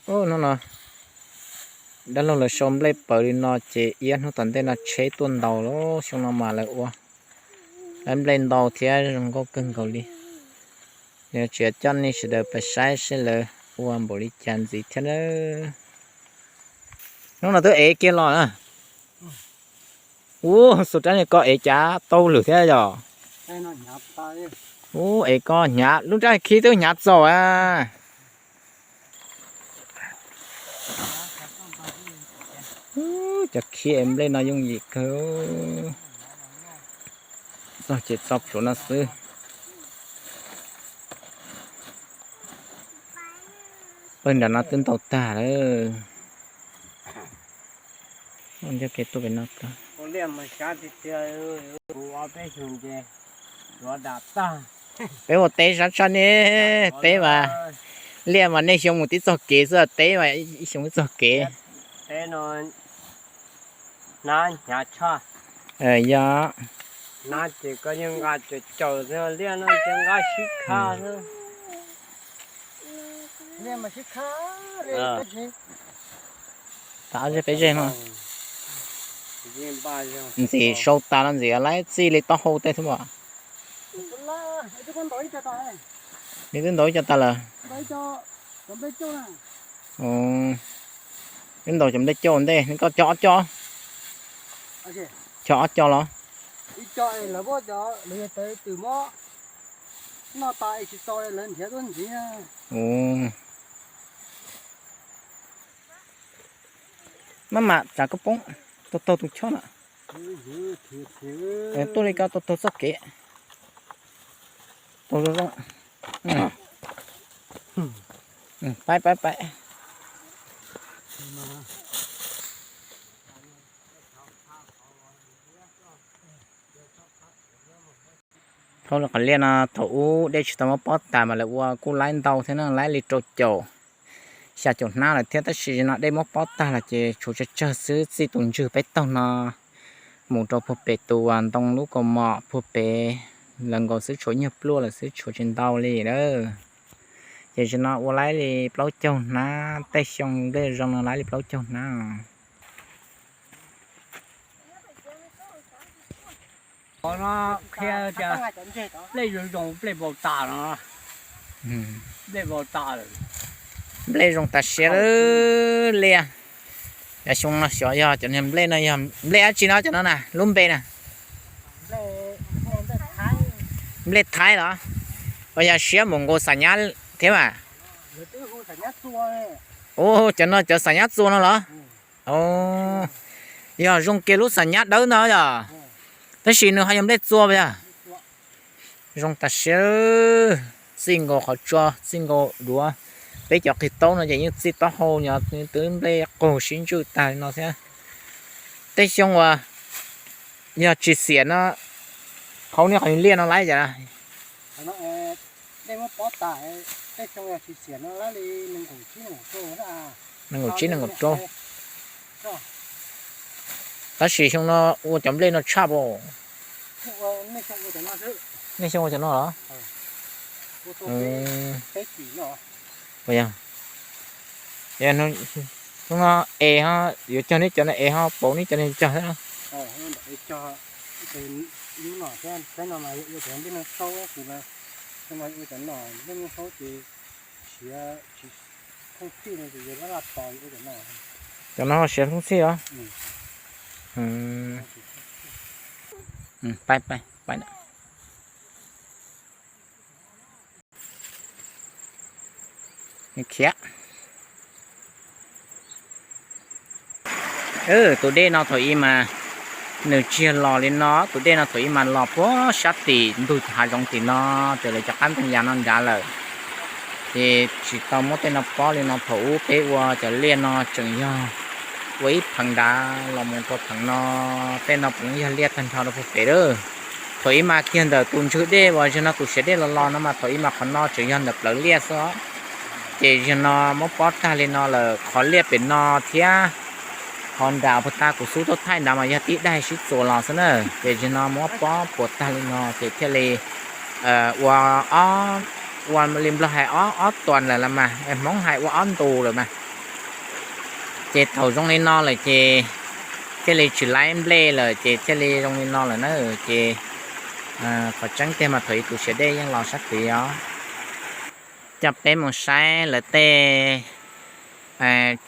Hnub no dab laug lawv sau nplej pawv li no ces iab hnub tom ntej no tsheb tuaj ntaus lawm. Xyoo no mas lawv ua lawv nplej ntau thiab zoo nkauj kawg nkaus li. Yuav tsis coj nej sawv daws pais saib seb lawv ua npaum li cas ntxiv thiab na. Hnub no twb ev kiag los na. Ub, xus rab niag ko ev cav tau lwm thiab yom. Ub, ev ko hnyav, lub rab khib twb hnyav txaus a. Cov khib ev nplej no yooj yim kawg. Txog ces txog plhuav no xwb. Pawg nram no twb ntaus tag lawm. Ncaj kev tuaj pem no tag. Peb ua teb sab tshaj ne, teb mas liaj mas nej xyoo mus tib txog kev xwb, teb mas ib xyoo tib txog kev. Yog. Peb zej no. Ntxim sau tas no ntxim laib txij li taub hau tej xwb mas. Nws twb ntaus ib co tas lawm. Twb ntaus cov nplej coj ua ntej, koj cog ob co. Cog ob co los? Maj mam tsav koj poob, taug taug tus chob na. Tuaj li koj taug taug txoj kev. Taug zoo zoo. Pab pab pab. Thaum lawv qhov liaj no thaum ub dej tsis tau muab pob tas mas lawv ua kuj laib ntau thiab na, laib li rau caum xya caum hnab lawm thiab, tab sis no dej muab pob tag los ces tshuav tsawg tsawg xwb, txij tus ntswg peb taug no mus rau puag pem tus ntoo lub kaus mom puag pem lawv nkaus xwb, tshuav nyuag pluaj lawm xwb, tshuav tsis ntau li lawm. Ces zaum no ua laib li plaub caug hnab, tej xyoo nplej zoo no laib li plaub caug hnab. Qhov no qhia tias nplej zoo zoo, nplej vau tas no, nplej vau tas lawm. Nplej zoo tas siav lawm liaj. Yog xyoo no xyov yog cov niag nplej no yog nplej dab tsi no cov no na, lub npe na. Nplej Thaib los? Os, yog siab mus nkaus xam nyab thiab mas. Ub, cov no cov xam nyab txua no los? Yog zoo kiag lub xam nyab dawb no yog, tab sis nws ho yog nplej txua yog. Zoo tas siav, txij nkaus qhov tsua, txij nkaus duav. Peb cov qig taub no ces yeej txij taub hau nyob twb nplej qaug sib ntswj tag li no thiab. Tej xyoo uas yog tsis xiam no, qhov niag qhov liaj no laib cas? Nees nkaum tsib nees nkaum rau. Tab sis xyoo no ua cov nplej no tshaj pas. Nej xyoo ua cov no los? Hnub no es ho yuav cog neb cov no es ho pauv neb cov no cog thiab. Cov no siav thooj txhij os. Pab pab pab. Khiav. Tus dej no thaum ub mas nws tsis yog los li no, tus dej no thaum ub mas los puag sab tim ntug hav zoov tim no, raws lawv cov qab ntoo yas no nrad lawm. Ces tsis tau muab tej no pob li no, thaum ub peb ua cov liaj no tseem yog ua ib pheev nrad los mus rau pheev no, tej no puav leej yog liaj tag nrho rau puag pem lawm. Thaum ub mas kiag ntawm tus ntswg dej uas zaum no tus siav dej los los no mas thaum ub mas qhov no tseem yog ntawm plawv liaj xwb os. Ces zaum no muab pob tag li no lawm, qhov liaj pem no thiab qhov nram puag ta kuv xub tuaj thaij nrad mas yog tib daig sib txuas los xwb na. Ces zaum no muab pob puas tag li no ces thiaj li ua, ua li Nplog hais ob ob tuas lawm los mas, Hmoob hais ua ob ntus lawm mas. Ces thaum zoo li no lawm ces thiaj li tsis laib nplej lawm ces thiaj li zoo li no lawm na. Ces qhov tseeb tiag mas thaum ub tus siav dej yeej los sab tid os. Coj peb mus saib lawv tej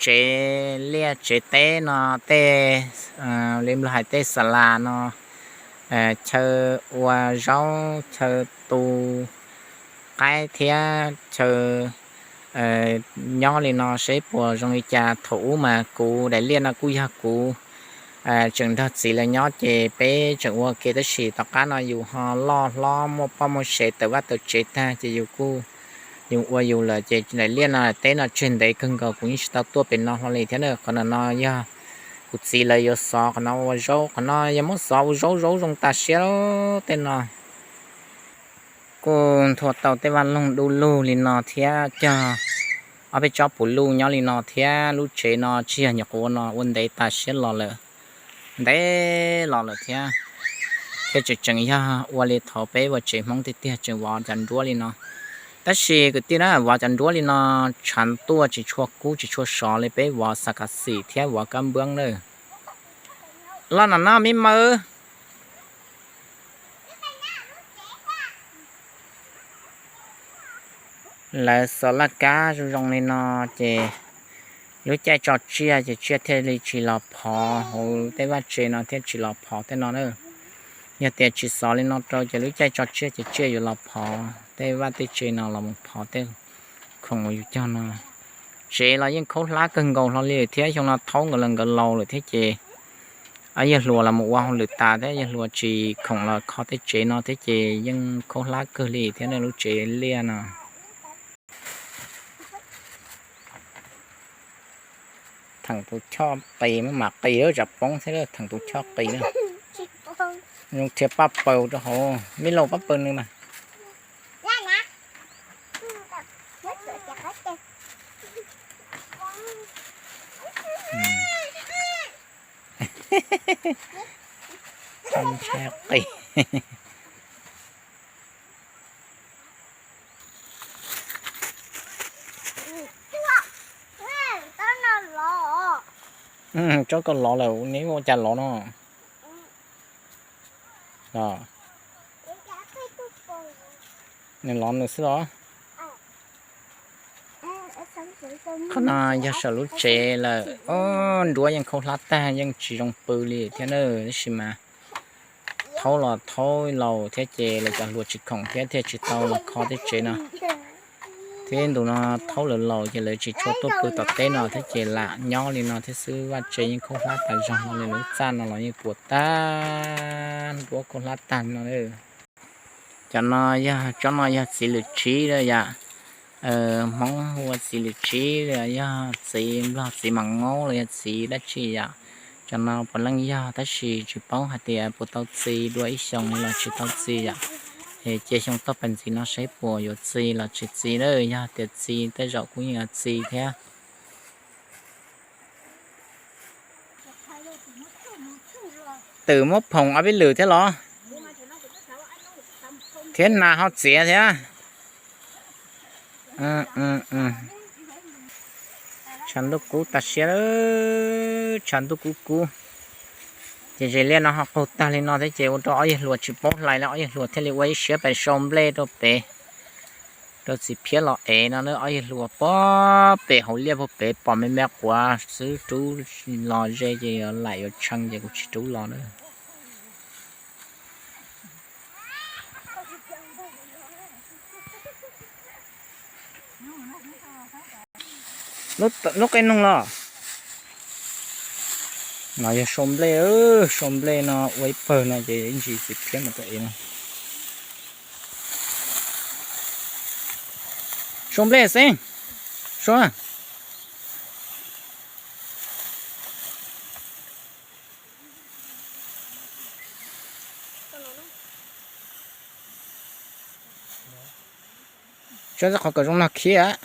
tsev liaj tsev teb no, tej li Nplog hais tej xa las no, chaw ua zaub, chaw tu qaib thiab chaw nyob li no seb puas zoo li cas. Thaum ub mas kuv daim liaj no kuj yog kuv tseem nrog txiv lawv nyob ces peb tseem ua ke, tab sis tom qab no yus ho loj hlob muaj poj muaj sev tawm vaj tawm tsev tag ces yus kuj, yus ua yus lawm ces daim liaj no teb no tseg ntev kawg nkaus kuv yeej tsis tau tuaj pem no hlo li thiab na. Qhov no no yog kuv txiv lawv yuav xov qhov no ua zaub, qhov no yog muab xov ua zaub, zaub zoo tas siab tej no. Kuj nthua tau tej vaj loog du lug li no thiab cog ob peb tsob puv luj nyob li no thiab. Lub tsev no tsis yog nyuam qhuav ua no, ua ntev tas siab los lawm, ntev los lawm thiab. Thiab tseem tseem yog ua li thaum peb ua tsev Hmoob tiag tiag tseem vov cov nruab li no. Tab sis kwv tij na, vov cov nruab li no tshav tuaj tsis tshua kub tsis tshua sov li peb vov xa kas xim thiab vov kab npab na. Los no no me maw. Lawv xov laj kab zoo zoo li no ces lub caij tso tsiaj ces tsiaj thiaj li tsis los phov hauv tej vaj tse no thiab tsis los phov tej no na. Yog tias tsis xov li no rau ces lub caij tso tsiaj ces tsiaj yuav los phov tej vaj tej tse no los mus phov tej khoom uas yus cog no. Tsev los yeej khaub hlab kawg nkaus hlo li thiab, xyoo no thaub nkawd los nkawd laus lawm thiab ces ob yawg hluas los mus ua hauj lwm tas thiab, yawg hluas tsis khoom los kho tej tsev no thiab ces yeej khaub hlab kawg li thiab na lub tsev liaj no. Theem tus choj qis mas mam qis tsam poob thiab, theem tus choj qis na. Zoo thiab paj paws rau hauv, me laus paj paws nws mas. Ntshai qis. Tsob koj lov lawm, neb ua cas lov no? Nws lov nws xwb los? Qhov no yog saum lub tsev lawm. Nruab yeej khaub hlab tag, yeej tsis zoo pw li thiab na, tab sis mas thaub los thaub laus thiab ces lawv cov hluas tsis khoom thiab thiaj tsis tau los kho tej tsev no. Thiab ntu no thaub lawv laus ces lawv tsis tshua tuaj pw tom teb no thiab ces lam nyob li no thiab xwb, vaj tse yeej khaub hlab tas zog no li, lub txaj no los yeej puas tag, nruab khaub hlab tag no. Cov no yog, tsob no yog txiv lwm tsib yom. Hmoob hu ua txiv lwm tsib, yog txiv Nplog txiv mam ngaub los yog txiv dab tsi yom. Cov no puav leej yog tab sis tsis paub hais tias puas tau txi dua ib xyoos los tsis tau txi yom. Es cia xyoo toj pas ntxiv no saib puas yuav txi los tsis txi na, yog tias txi tej zaum kuj yeej yuav txi thiab. Twm muab phoom ob peb lwm thiab los? Thiab nas ho txiav thiab. Tshav ntuj kub tas siab, tshav ntuj kub kub. Ces ze liaj no ho qaug tag li no thiab ces ua rau ob yawg hluas tsis paub hlais li, ob yawg hluas thiaj li ua ib siab pais sau nplej rau pem, rau txiv phiab los ev no na. Ob yawg hluas puag pem hauv liaj puag pem pom me me quav xwb, rub los ze ces yuav laim yuav tshee ces kuv tsis rub los na. Lub qe noog los? No yog sau nplej, sau nplej no ua ib pawg no ces ib ntsis txiv phiab mas tuaj ev no. Sau nplej xeeb, sau. Tso qhov kom zoo no khiav.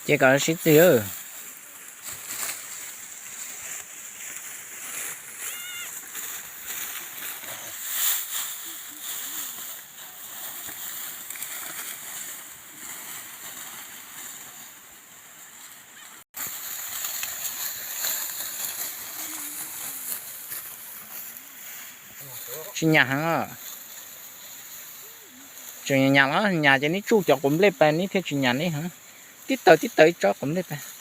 Ces kom sib txig. Tsis nyam heev. Tseem nyam los nyam ces neb tsuj cov quav nplej pas neb thiaj tsis nyam neb heev. Tib taws tib taws ib tsob quav nplej pas.